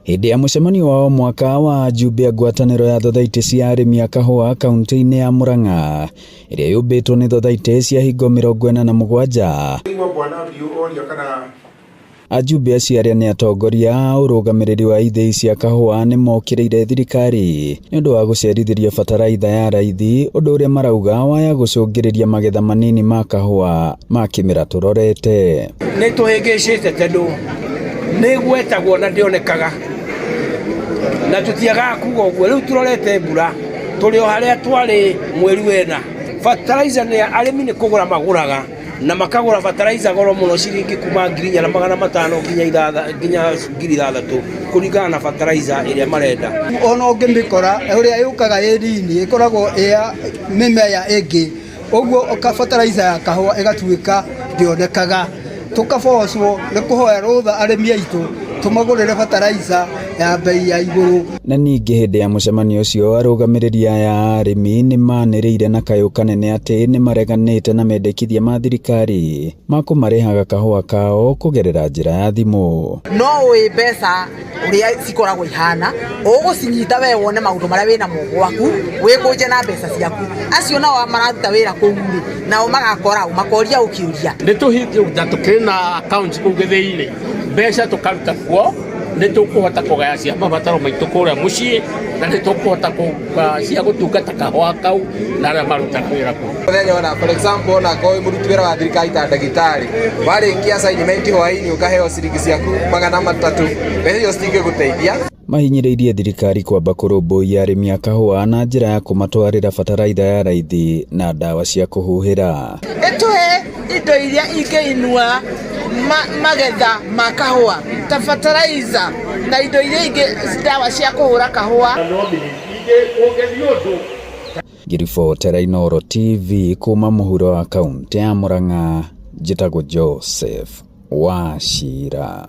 Hĩndĩ ya mũcemanio wa o mwaka wa ajumbe a ngwatanĩro ya thothaitĩ cia arĩmi a kahũa kaunti-inĩ ya Murang'a ĩrĩa yũmbĩtwo nĩ thothaitĩ cia hingo 47. Igua bwana Mbiu oria kana Ajumbe acio arĩa nĩ atongoria a ũrũgamĩrĩri wa ithĩi cia kahũa nĩ mokĩrĩire thirikari nĩ ũndũ wa gũcerithĩria bataraitha ya raithi, ũndũ ũrĩa marauga waya gũcũngĩrĩria magetha manini ma kahũa ma kĩmera tũrorete. Nĩ tũhĩngĩcĩte tondũ nĩ gwetagwo na ndĩonekaga, na tũtiagaga kuga ũguo. Rĩu tũrorete mbura tũrĩ o harĩa twarĩ mweri wena. Fertilizer nĩ arĩmi nĩ kũgũra magũraga na makagũra fertilizer goro mũno, ciringi kuma 4500 nginya nginya 6000, kũringana na fertilizer ĩrĩa marenda. Ona ũngĩmĩkora ũrĩa yũkaga ĩ nini, ĩkoragwo ĩ ya mĩmera ĩngĩ, ũguo fertilizer ya kahũa ĩgatuĩka ndĩonekaga. Tũkabocwo nĩ kũhoya rũtha arĩmi aitũ tũmagũrĩre fertilizer ya bei ya igũrũ. Na ningĩ hĩndĩ ya mũcemanio ũcio, arũgamĩrĩri aya a arĩmi nĩ manĩrĩire na kayũ kanene atĩ nĩ mareganĩte na mendekithia ma thirikari ma kũmarĩhaga kahũa kao kũgerera njĩra ya thimũ. No ũĩ mbeca ũrĩa cikoragwo ihana, ũgũcinyita we wone maũndũ marĩa wĩnamo gwaku, wĩkũnje na mbeca ciaku. Acio nao mararuta wĩra kũu rĩ, nao magakora ũ makoria ũkĩũria. Nĩ tũhingie na tũkĩrĩ na account kũu gĩthĩi-inĩ, mbeca tũkaruta kuo, nĩ tũkũhota kũgaya cia mabataro maitũ kũrĩa mũciĩ, na nĩ tũkũhota cia gũtungata kahũa kau na arĩa marutaga wĩra kũu. Mũthenya ona, for example, ona akorwo wĩ mũruti wĩra wa thirikari ta ndagĩtarĩ, warĩkia assignment hwaĩ-inĩ ũkaheo ciringi ciaku 300, mbeca icio citingĩgũteithia. Mahinyĩrĩirie thirikari kwamba kũrũmbũiya arĩmi a kahũa na njĩra ya kũmatwarĩra bataraitha ya raithi na ndawa cia kũhuhĩra. Ĩtũhe indo iria ingĩinua magetha ma kahũa ta fertilizer na indo iria ingĩ, ndawa cia kũhũra kahũa. Ngĩribotera Inooro TV kuma mũhuro wa kaunti ya Murang'a, njĩtagwo Joseph Wachira.